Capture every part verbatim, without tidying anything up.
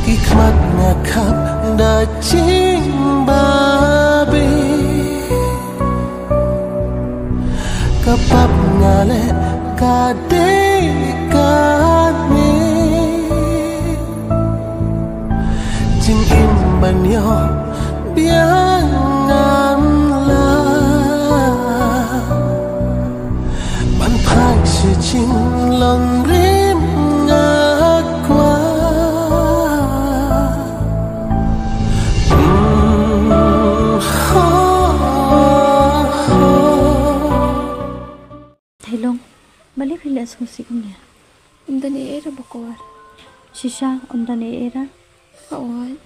Ki khmat nga khap da jingbabe, ka pap nga leh ka dei kane. Jingim ban ïoh biang ngan lah, ban phai sha jinglong rim nga kwah. Mm, ho, ho. Theilong, balei phi leh sngewsih kumne? Ym don ei ei ruh Bakor. Shisha, ym don ei ei ruh? Hooid.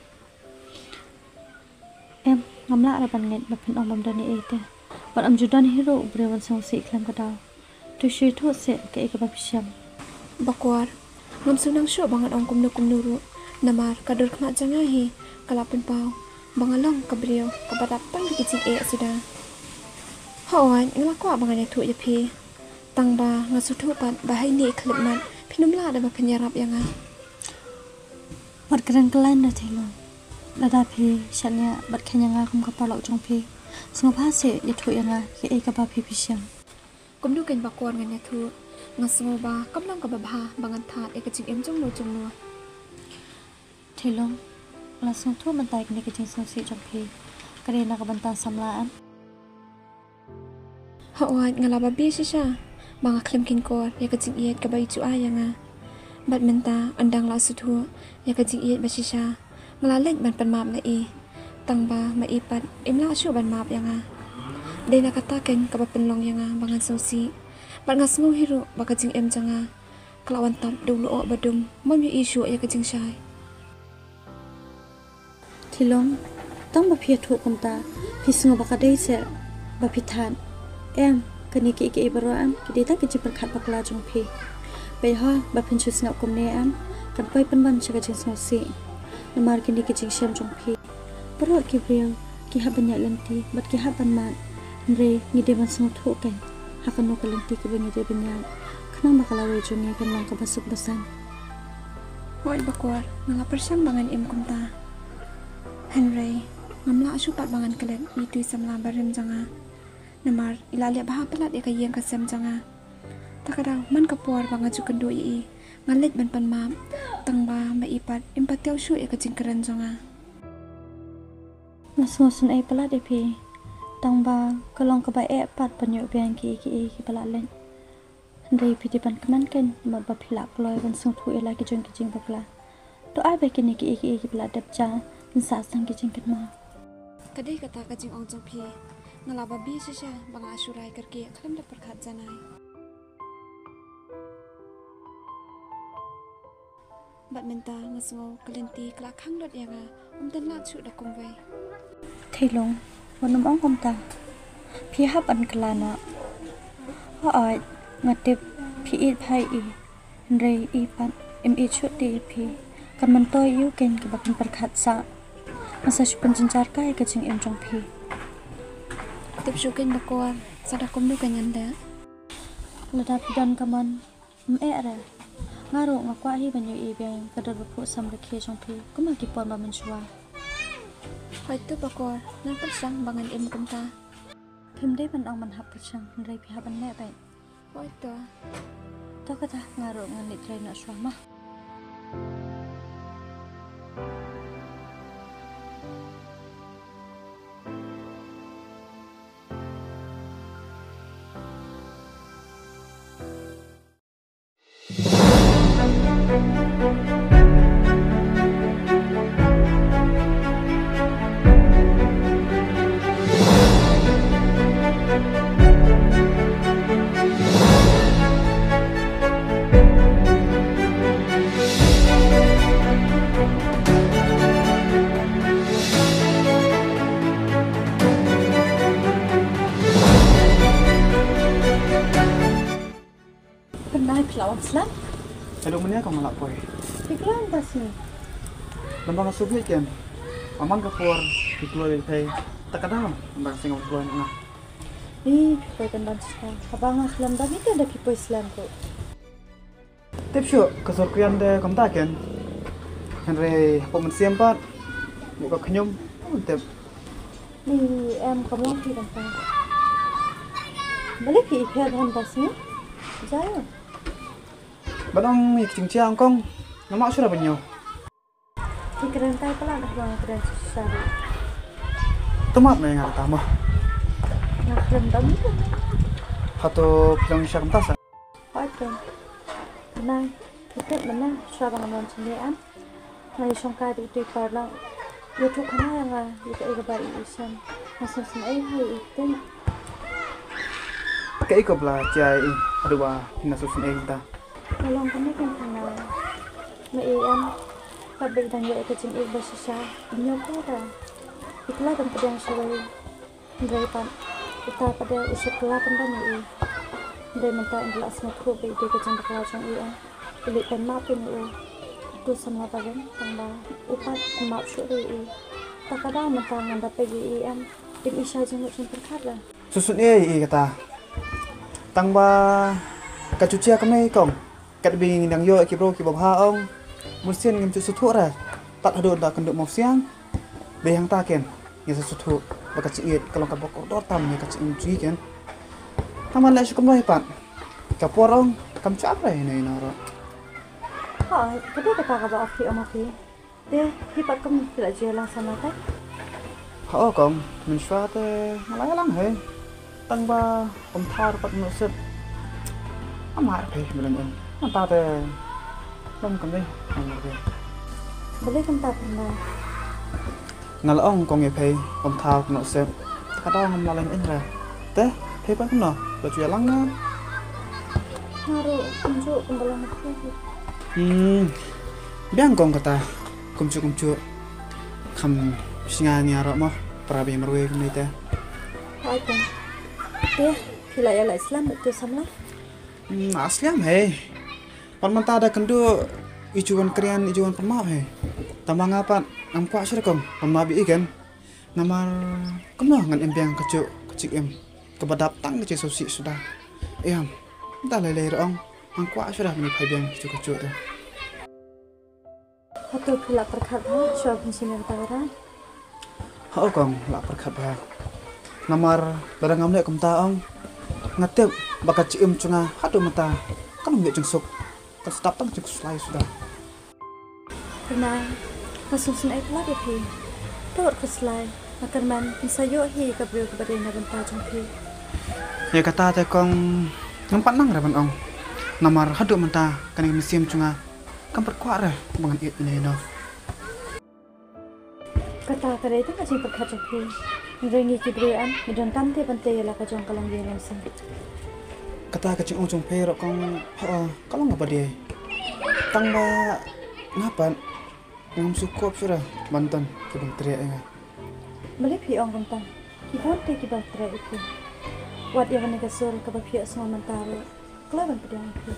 Em, ngam lah ruh ban ngeit ba phin ong bym don ei ei te. Bad ym ju don hi ruh u briew ban sngewsih khlem ka daw. To shu ïathuh seh kaei kaba phi shem. Bakor, ngam sngewsih shuh ba ngan ong kumno kumno ruh. Namar ka dur khmat jong nga hi ka la pynpaw ba nga long ka briew kaba dap tang da ki jingeh suda. Hooid, nga la kwah ba ngan ïathuh ïa phi. Tang ba nga sngewthuh pat ba ha ine i khyllipmat phin ym lah da ba phin ïarap ïa nga. Wat kren kyllain da Theilong. Lada phi shaniah bad khein ïa nga kum ka paralok jong phi, sngewbha seh ïathuh ïa nga kaei kaba phi phi shem. Kumno kein Bakor ngan ïathuh. Nga sngew ba kam long kaba bha ba ngan thad ïa ka jingim jong no jong no. Theilong, la sngewthuh mynta ïa kane ka jingsngewsih jong phi. Ka dei na ka bynta samla em? Hooid, nga la babe shisha ba nga khlem khein kor ïa ka jingïeit kaba i ju ai ïa nga. Bad mynta ynda nga la sngewthuh ïa ka jingïeit ba shisha, nga la leit ban pan map na i. Tang ba ma i pat im lah shuh ban map ïa nga. Dei na kata kein kaba pynlong ïa nga ba ngan sngewsih. Bad nga sngew hi ruh ba ka jingim jong nga ka la wan tap da u lyoh ba dum, bym ïohi shuh ïa ka jingshai. Theilong, tang ba phi ïathuh kumta, phi sngew ba ka dei seh ba phi thad? Em, kane kiei kiei baroh em ki dei tang ki jingpyrkhat bakla jong phi. Peit ho, ba phin shu sngap kumne em, kan poi pynban sha ka jingsngewsih. Namar kine ki jingshem jong phi. Baroh ki briew ki hap ban ïaid lynti bad ki hap ban mad. Hynrei ngi dei ban sngewthuh kein ha kano ka lynti kaba ngi dei ban ïaid, khnang ba ka lawei jong ngi kan long kaba suk ba saiñ. Hooid Bakor, nga la pyrshang ba ngan im kumta. Hynrei ngam lah shuh pat ba ngan klet ïa itu i samla barim jong nga. Namar i la leh bha palat ïa ka ïing ka sem jong nga. Ta ka daw man ka por ba nga ju kynduh ïa i, nga leit ban pan map, tang ba ma i pat im pat tip shuh ïa ka jingkren jong nga. Nga sngewsynei palat ïa phi, tang ba ka long kaba eh pat ban ïoh biang kiei kiei kiba la leit. Hynrei phi dei ban kmen kein namar ba phi la kloi ban sngewthuh ïa la ki jong ki jingbakla. To ai ba kine kiei kiei kiba la dep jia yn sah tang ki jingkynmaw. Ka dei kata ka jingong jong phi. Nga la babe shisha ba nga la shu rai kyrkieh khlem da pyrkhat janai. Bad mynta nga sngew ka lynti ka la khang lut ïa nga, ym don lad shuh da kumwei. Theilong, wat nym ong kumta. Phi hap ban kylla noh. Hooid, nga tip phi ïeit bha ïa i. Hynrei i pat im ïeit shuh te ïa phi. Kan myntoi ïa u kein kaba kan pyrkhat sah. Nga sa shu pynjynjar kai ïa ka jingim jong phi. Tip shuh kein Bakor, sa da kumno kein ngan leh. Lada phi don ka mon, ym eh re. Nga ruh nga kwah hi ban ïohi biang ka dur ba phuh samrkhie jong phi kumba ki por ba mynshuwa. Hooid to Bakor, ngan pyrshang ba ngan im kumta. Phim dei ban ong ban hap pyrshang, hynrei phi hap ban leh beit. Hooid to. To kata, nga ruh ngan leit trei noh shuwa mo. Phi la wan slem? Hello, mynne kong nga la poi. Phi kloi mynta sngi? Lem bad nga shu bit ken. Amang ka por phi kloi lei thei. Ta ka dang mynta ka sngi ngam kloi na nga. Ih, phi poi tang ban sha. Haba nga khlem da bit te da phi poi slem ruh. Tip shuh, ka sur krian de kumta ken. Hynrei hapoh mynsiem pat, ïoh ka khñium, ym tip. Ni em kam long phi kumta. Balei phi ïeit phi ha mynta sngi? Jaio. Ban ong ïa ka jingjia ong kong, nga map shuh ban ñiew. Phi kren tai palat haba nga kren shisha ruh. To map me nga kata mo. Nga kren dam. Hato phi long shisha kumta sa? Hooid kong. Nai, phi tip mynne shuwa ba ngan wan jingeh em, nga ïa shongkai da uto i paralok. Ïathuh khana ïa nga ïa kaei kaba i ïeit shisha. Nga sngewsynei ha i ktien. Kaei kaba la jia ïa i haduh ba phin da sngewsynei kumta? Nga long kumne kong, nga, nga ïeit em. Pat ba i dang ïoh ïa ka jingïeit ba shisha, i ñiew kata. I kylla ban pdiang shawei. Hynrei pat uta pat de u shu kylla pynban ïa i. Hynrei mynta nga la sngewthuh ba i dei ka jingbakla jong i em. I leit ban map ïa u, uto u samla ba rim, tang ba u pat u map shuh ïa i. Ta ka daw mynta ngan da peit ïa i em. Im i shai jingmut jingpyrkhat re. Sngewsynei ïa i kata. Tang ba ka jingjia kumne kong. Katba ngi dang ïoh ki briew kiba bha ong, bunsien ngim ju sngewthuh re. Tad haduh da kynduh mawsiang. Dei hangta ken ngi sa sngewthuh ba ka jingïeit ka long kaba kordor tam ïa ka jingim jong ngi ken. Tang ban leh sha kumno hi pat, ka por ong kam shah ap re ïa ino ino ruh. Ha, ka dei kata kaba ap hi ong ma phi. Te phi pat kum phi la ju ïalang samla tai? Hooid kong, mynshuwa te nga la ïalang hi. Tang ba kum thaw ruh pat mynno sep. Amar phi bilang em. Mynta te lum kam dei. Amar phi. Balei kumta phi na? Nga la ong kong ïa phi kum thaw mynno sep. Ka daw ngam la leh em ra. Te phi pat kumno? La ju ïalang na? Nga ruh kumjuh kumba long ma phi. Hmm. Biang kong kata. Kumjuh kumjuh. Kham sngewsynei ruh mo. Para ba ïa marwei kumne te. Hooid kong. Te phi la ïa leit slem uto u samla? Hmm, nga slem hi. Pat mynta da kynduh i ju wan krian i ju wan pynmap hi. Tang ba nga pat ngam kwah shuh re kong pynmap ïa i ken. Namar kumno ngan im biang kajuh ka jingim kaba dap tang ka jingsngewsih suda. Em, da lei lei ruh ong ngam kwah shuh re ban ïa phai biang kajuh kajuh te. Hato phi la pyrkhat bha shuwa ban shim ïa kata ka rai? Hooid kong, la pyrkhat bha. Namar lada ngam leh kumta ong, nga tip ba ka jingim jong nga haduh mynta kan ym ïoh jingsuk, kan sa dap tang jingkhuslai suda. Bnai, nga sngewsynei palat ïa phi. Te wat khuslai, nga kyrmen phin sa ïoh hi ka briew kaba dei na bynta jong phi. Ïa kata te kong, ngam pat nang re ban ong. Namar haduh mynta kane ka mynsiem jong nga kam pat kwah re ba ngan ïeit ïano ïano. Kata ka dei tang ka jingpyrkhat jong phi. Hynrei ngi ki briew em, ngi donkam te ban tei ïa la ka jong ka long ïa long seng. Kata ka jingong jong phi ruh kong, hooid, ka long kaba dei. Tang ba nga pat ngam sngewkup shuh re ban don ki ban treh ïa nga. Balei phi ong kumta? Ki bun te ki ban treh ïa phi. Wat ïa kane ka sur kaba phi ïohsngew mynta ruh kloi ban pdiang ïa phi.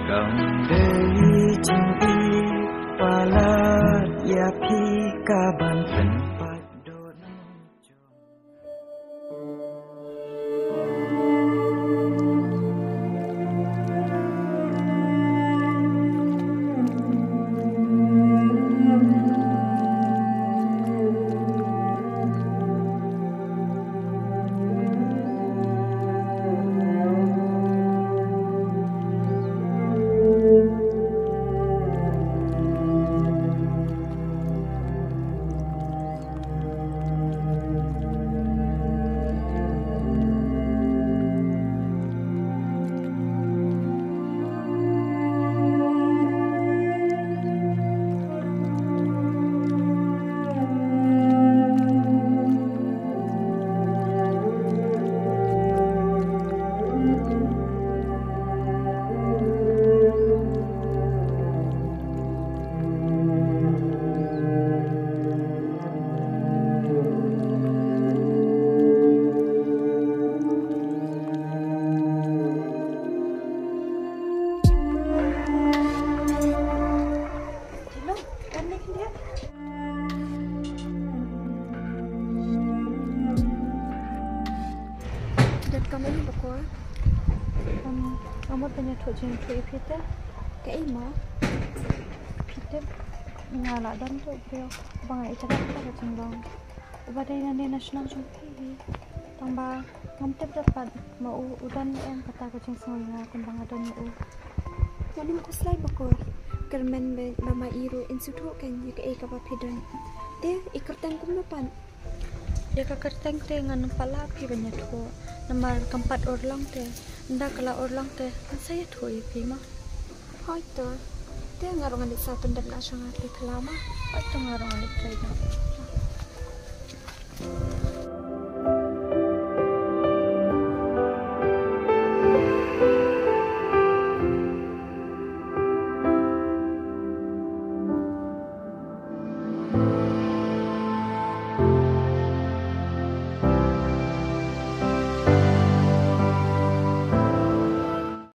Kam dei jingïeit palat ïa phi ka ban pynpait don. Thuh jingthuh ïa phi te. Kaei ma? Phi tip, nga la don tu briew ba nga ïeit ïa ka, ka jinglong. Uba dei na ne na shnong jong phi hi. Tang ba ngam tip da pat ma u u don em kata ka jingsngew ïa nga kumba nga don ïa u. Ngam khuslai ba ko kyrmen ba ma i ruh in sngewthuh kein ïa kaei kaba phi don. Te i kyrteng kumno pat? Ïa ka kyrteng te ngan ym pat lah phi ban ïathuh namar kam pat urlong te. Ynda ka la urlong te ngan sa ïathuh ïa phi ma. Hooid to. Te nga ruh ngan leit sa pyndep noh sha nga kli khlaw ma. Hooid to, nga ruh ngan leit khlei noh.